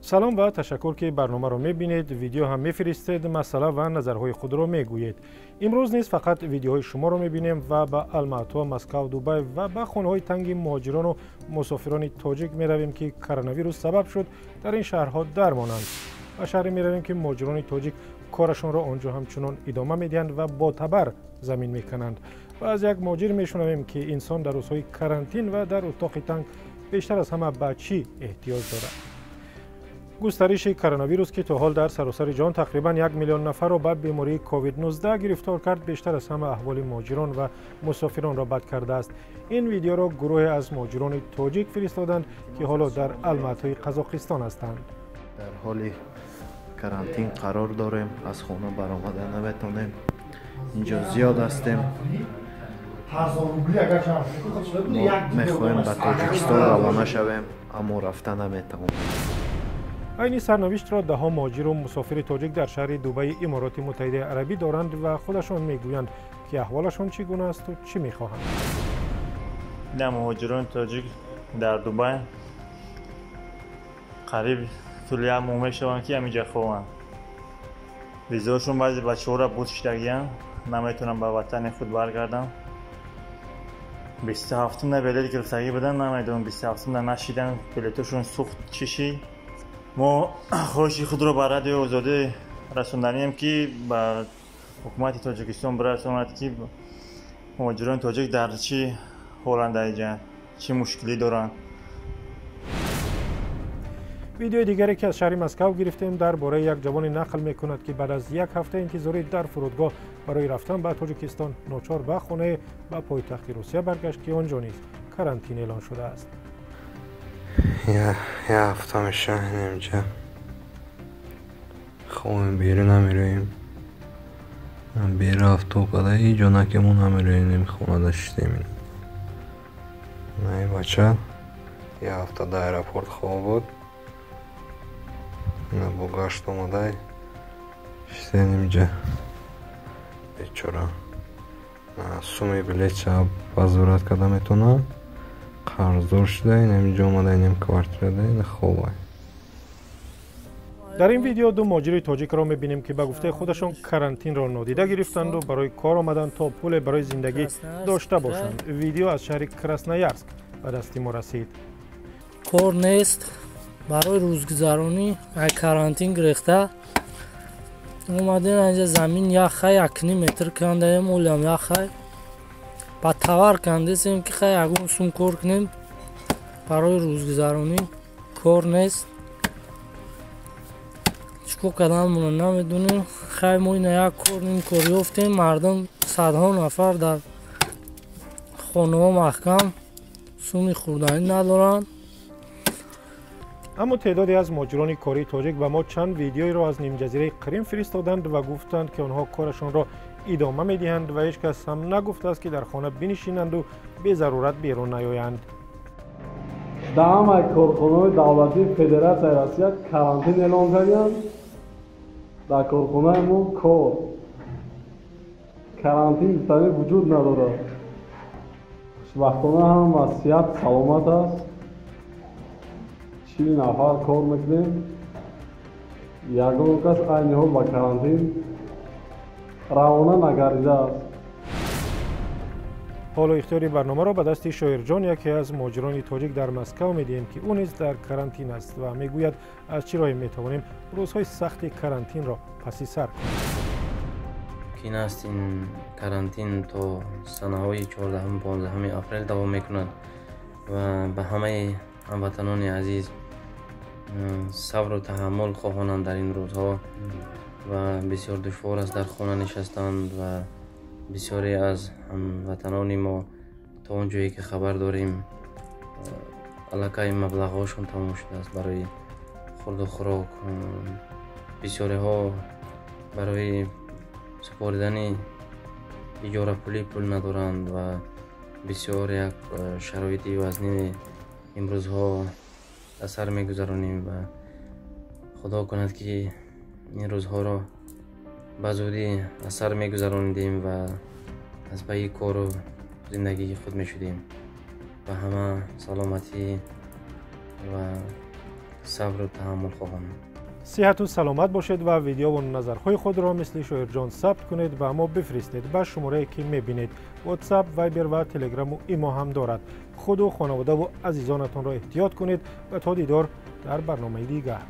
Салом ва ташаккур, ки барномаро мебинед, видео ҳам мефиристед, масъала ва назарҳои худро мегӯед. Имрӯз низ фақат видеоҳои шуморо мебинем ва ба Алмато, Москав, Дубай ва ба хонаҳои танги муҳоҷирону мусофирони тоҷик меравем, ки коронавирус сабаб шуд дар ин шаҳрҳо дармонанд. Ба шаҳре меравем, ки муҳоҷирони тоҷик корашонро он ҷо ҳамчунон идома медиҳанд ва бо табар замин мекунанд. Ва аз як муҳоҷир мешунавем, ки инсон дар рӯзҳои карантин ва дар утоқи танг бештар аз ҳама ба чӣ эҳтиёҷ дорад. Густариши коронавирус, ки то ҳол дар саросари ҷаҳон тақрибан 1 миллион нафарро ба бемории COVID-19 гирифтор кард, бештар аз ҳама аҳволи муҳоҷирон ва мусофиронро бад кардааст. Ин видеоро гурӯҳе аз муҳоҷирони тоҷик фиристоданд, ки ҳоло дар Алматои Қазоқистон ҳастанд. Дар ҳоли карантин қарор дорем, аз хона баромада наметонем. Инҷо зиёд ҳастем. Мо мехоҳем ба Тоҷикистон равона шавем, аммо рафта наметавонем. Айни сарнавиштро даҳҳо муҳоҷиру мусофири тоҷик дар шаҳри Дубаи Имороти Муттаҳидаи Арабӣ доранд ва худашон мегӯянд, ки аҳволашон чӣ гуна асту чӣ мехоҳанд. На, муҳоҷирони тоҷик дар Дубай қариб тӯли як моҳ мешаванд, ки ҳаминҷа хобанд. Визаошон баъзе бачаҳоро буд шидагиянд, наметавонанд ба ватани худ баргарданд. 27-умда билет гирифтагӣ буданд, намедонам, 27-умда нашидан, билетошон сӯхт, чӣ шид. Мо хоҳиши худро ба Радиои Озодӣ расонданием, ки ба ҳукумати Тоҷикистон бирасонад, ки муҳоҷирони тоҷик дар чӣ ҳоланд, дар чӣ мушкилӣ доранд. Видеои дигаре, ки аз шаҳри Москав гирифтем, дар бораи як ҷавоне нақл мекунад, ки баъд аз як ҳафта интизорӣ дар фурудгоҳ барои рафтан ба Тоҷикистон ночор ба хонае ба пойтахти Русия баргашт, ки он ҷо низ карантин эълон шудааст. Я ҳафта меша инҷа хобем, берун намероем. Берафту када ҳеҷ ҷо ки мо намероем, хона шиштем. Ин бача як ҳафта дар аэропорт хоб буд, бо гашт омадай шиштем инҷа. Бечора суми билетша возврат карда метавонад, қарздор шуда, инаминҷо омада, инам квартирада ина хобай. Дар ин видео ду муҳоҷири тоҷикро мебинем, ки ба гуфтаи худашон карантинро нодида гирифтанду барои кор омаданд, то пуле барои зиндагӣ дошта бошанд. Видео аз шаҳри Красноярск ба дасти мо расид. Кор нест, барои рӯзгузаронӣ ай карантин гирехта омадем. Инҷа замин яхай, 1,5 метр кандаем, олям яхай. Ба тавар кандесем, ки хай ягон сум кор кунем барои рӯзгузаронӣ. Кор нест, чӣ кор карданмонро намедонем. Хай, мо ина як кор, ним кор ёфтем. Мардум, садҳо нафар дар хонаҳо маҳкам, суми хӯрданӣ надоранд. Аммо теъдоде аз муҳоҷирони кории тоҷик ба мо чанд видеоеро аз нимҷазираи Қрим фиристоданд ва гуфтанд, ки онҳо корашонро идома медиҳанд ва ҳеҷ кас ҳам нагуфтааст, ки дар хона бинишинанду безарурат берун наёянд. Дар ҳамаи корхонаҳои давлатии Федератсияи Россия карантин эълон карданд. Дар корхонаи мо кор карантин гуфтанӣ вуҷуд надорад. Хушбахтона, ҳама сиҳат саломат аст. 40 нафар кор мекунем, ягон кас айни ҳол ба карантин равона нагардидааст. Ҳоло ихтиёри барномаро ба дасти Шоирҷон, яке аз муҳоҷирони тоҷик дар Москав, медиҳем, ки ӯ низ дар карантин аст ва мегӯяд, аз чӣ роҳе метавонем рӯзҳои сахти карантинро паси сар кунем. Мумкин аст, ин карантин то санаҳои 14-15 апрел давом мекунад ва ба ҳамаи ҳамватанони азиз сабру таҳаммул хоҳонам дар ин рӯзҳо. Ва бисёр душвор аст дар хона нишастан ва бисёре аз ҳамватанони мо, то он ҷое ки хабар дорем, аллакай маблағҳошон тамом шудааст барои хурду хӯрок. Бисёриҳо барои супоридани иҷорапулӣ пул надоранд ва бисёр як шароити вазнине имрӯзҳо аз сар мегузаронем. Ва Худо кунад, ки ин рӯзҳоро ба зудӣ аз сар мегузаронидем ва аз пайи кору зиндагии худ мешудем. Ба ҳама саломатӣ ва Сабру таҳаммул хоҳонам. Сиҳату саломат бошед ва видеову назарҳои худро мисли Шоирҷон сабт кунед, ба мо бифиристед ба шуморае ки мебинед. WhatsApp, Viber ва Телеграму Имо ҳам дорад. Худу хонаводаву азизонатонро эҳтиёт кунед ва то дидор дар барномаи дигар.